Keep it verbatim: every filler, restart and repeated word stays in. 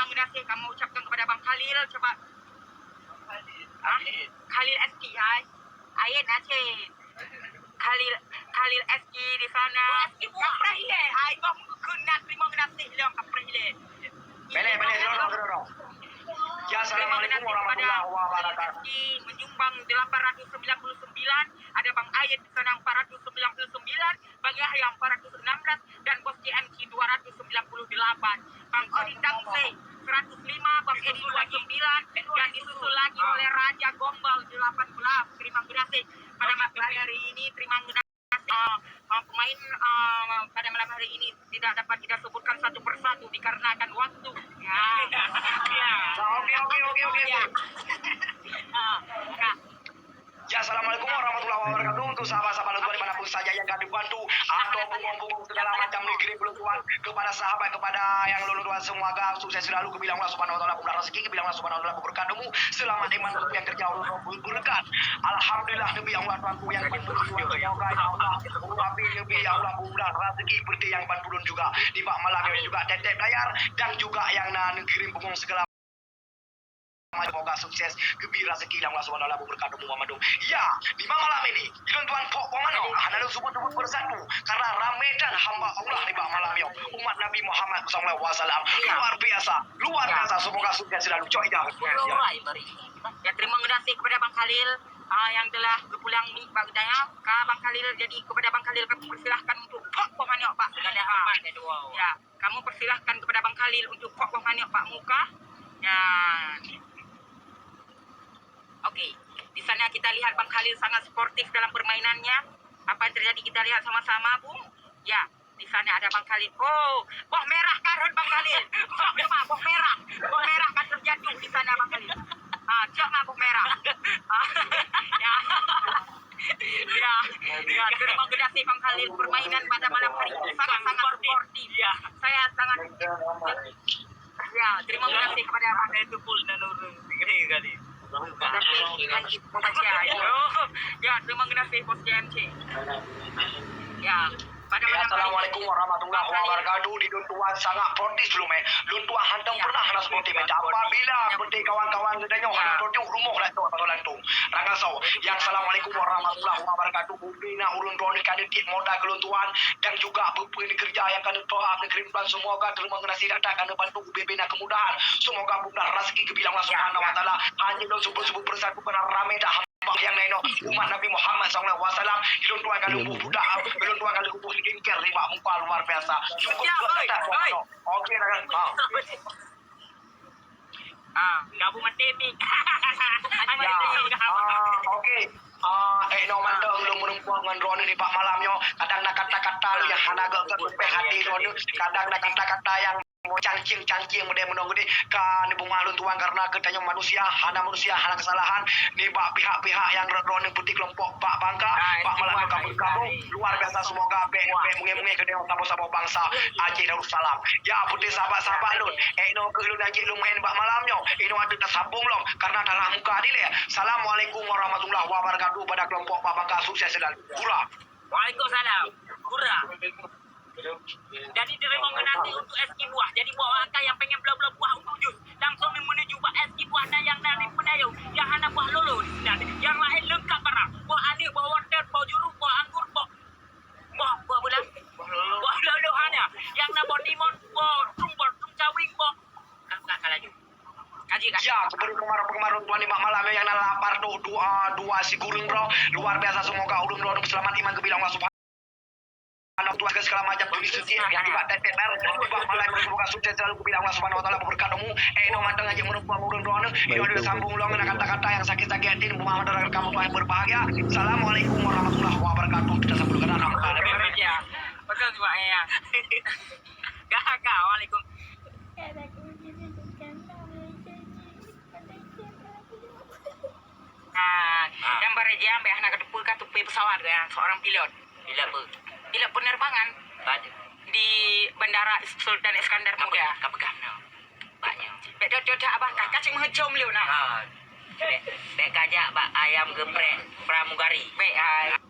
Terima kasih kamu ucapkan kepada Bang Khalil, coba. Ah, Khalil S T, hai. Ain Aceh. Khalil, Khalil S T di sana. Kapreh ilée, hai, Bang, keunan terima kasih lom, kapreh ilée. Boleh, boleh, terus, terus, terus. Ya, assalamualaikum warahmatullahi wabarakatuh. Terima kasih kepada S T menyumbang delapan ratus sembilan puluh sembilan, ada Bang Ain di sana empat ratus sembilan puluh sembilan, Bang Yahya empat ratus enam belas, dan Bos J M C dua ratus sembilan puluh delapan. Bang Odin Damsey seratus lima, Bang Edi dua sembilan, dan disusul lagi oleh Raja Gombal delapan belas. Terima kasih pada malam hari ini. Terima kasih. Ah, ah, pemain, ah, pada malam hari ini tidak dapat kita sebutkan satu persatu dikarenakan waktu. Ya. Ya. Oke, oke, oke, oke. Ya. Ah, Kak. Ya, assalamualaikum warahmatullahi wabarakatuh. Untuk sahabat-sahabat lôn tuan di mana pun saja nyang ka dibantu atau bungong-bungong segala macam negeri ulôn tuan, kepada sahabat, kepada nyang lôn tuan, semoga sukses selalu, geubi lé Allah Subhanahu wa Taala peumudah rezeki, geubi lé Allah Subhanahu wa Taala peumudah ilmu, selamat iman untuk nyang kerja ulôn tuan berkat. Alhamdulillah, geubi lé Allah tuan nyang bantu, semoga ya Allah, Rabbi, geubi lé Allah peumudah rezeki seperti nyang bantu lôn juga di bak malam nyoe juga, Tetep Dayar dan juga nyang na negeri bungong segala Semoga sukses, geubi rezeki lé Allah Subhanahu wa Taala, beubeureukah domu Muhammadun. Ya, di malam ini, di lôn tuan pok pok manoe, hana lôn sebut-sebut persatu, karena ramé dan hamba Allah di bak malam nyoe. Umat Nabi Muhammad sallallahu alaihi wasallam. Luar biasa, luar biasa. Semoga sukses selalu. Cok ijah. Ya, terima kasih kepada Bang Khalil, ah, yang telah geupulang mic bak geutanyoe. Ka Bang Khalil, jadi kepada Bang Khalil kami persilahkan untuk pok pok manoe, Pak. Ya. Kamu persilahkan kepada Bang Khalil untuk pok boh manok bak muka. Ya. Oke. Di sana kita lihat Bang Khalil sangat sportif dalam permainannya. Apa yang terjadi kita lihat sama-sama, Bung. Ya. Di sana ada Bang Khalil. Oh, boh merah karhot Bang Khalil. Cok ma boh merah. Boh merah kan terjatuh di sana Bang Khalil. Ah, cok ma boh merah. Ah, ya. Ya, ya, terima kasih Bang Khalil. Permainan pada malam hari ini sangat-sangat sportif. Ya. Saya sangat, ya, terima kasih kepada Abang. Itu pun dan orang negeri kali. Tapi lanjut membaca. Ya, terima kasih Bos J M C. Ya, pada malam hari ini. Assalamualaikum warahmatullahi wabarakatuh. Di lôn tuan sangat protes dulu, meh. Lôn tuan hantom pernah hana seperti meh. Apabila seperti kawan-kawan geutanyoe hana protes, rumoh lah tu atau lantung. Rangkasoe, ya, assalamualaikum warahmatullahi wabarakatuh. Ubé na ureueng droeneuh ka neutiek modal keu lôn tuan dan juga peue-peue neukeureuja nyang ka neutoh ap neukeurim tuan. Semoga teurimong geunaséh that-that ka neubantu ubé-bé na keumudahan. Semoga mudah raseuki geubi lé Allah Subhanahu wa Taala. Hana lôn sebut-sebut persatu karena ramé that hamba nyang laén nyoe. Umat Nabi Muhammad sallallahu alaihi wasallam, di lôn tuan ka leumbôh budak, di lôn tuan ka leumbôh sigengker nibak muka luar biasa. Cukup buat that. Oke, rakan. Ha. Ah, gabu maté mi. Ya, ah, oke. Ah, eh, no mantong lôn meureumpok ngon droeneuh nibak malam nyoe. Kadang na kata-kata nyang hana geuh geupeugah hati droeneuh, kadang na kata-kata nyang cangcieng-cangcieng meudeh meunong geude ka neubungah lôn tuan karena geutanyoe manusia, hana manusia, hana keusalahan. Nibak pihak-pihak nyang rot-rot neuputik keulompok bak bangka, bak malam nyoe ka beugabong. Luar biasa, semoga bèk, bèk mungèh-mungèh keu saboh-saboh bansa Aceh Darussalam. Ya, putéh sahabat-sahabat lôn, eh, nyoe keuh lôn lanjut lôn meu'en bak malam nyoe. Inoe ateueh tasambong lom, karena tarah muka dilèe. Assalamualaikum warahmatullahi wabarakatuh pada kelompok bak bangka, sukses selalu. Hura! Waalaikumsalam. Hura! Jadi, teurimong geunaséh untuk es kibuah. Jadi, buah angka nyang pengen bloe-bloe buah untuk jus, langsung menuju bak es kibuah dan nyang na di peudayong, nyang hana buah lolo di sinan. Nyang laén leungkap barang. Buah aneuk, buah wortel, buah juruk, buah anggur, buah, buah, buah bulan. Buah lolo. Buah lolo hana. Nyang na buah timun, buah trung, buah trung cawing, buah ka, ka, ka laju. Kaji, kaji. Ya, kepada penggemar-penggemar lôn tuan nibak malam nyang na lapar tu, dua, dua si gureueng droe. Luar biasa, semoga ureueng droe seulamat iman geubi lé Allah Subhanahu Anak tuan ke segala macam tulis sujud, ya, tiba tetet bar, tiba malam, semoga sukses selalu geubi lé Allah Subhanahu wa Taala, beubeureukah domu. Eh, no mantong aja meureumpok ureueng droeneuh, inoe sambong lom na kata-kata nyang sakét-sakét hati, bumoe masyarakat kamoe tuan yang berbahagia. Assalamualaikum warahmatullahi wabarakatuh. Kita sambung dengan apa? Ya, betul juga, ya. Gak, gak, waalaikum. Nah, dan barajang, bèk hana kateupeue ka tupé pesawat, ya, seorang pilot. Pilot apa? Pilot penerbangan. Bak di Bandara Sultan Iskandar Muda. Ka peugah, ka peugah, no. Bak nyoe. Bèk dot-dot abah ka, ka cit meuheucom liu nah. Ha. Bèk, bèk kajak bak ayam geprek pramugari. Bèk, ah.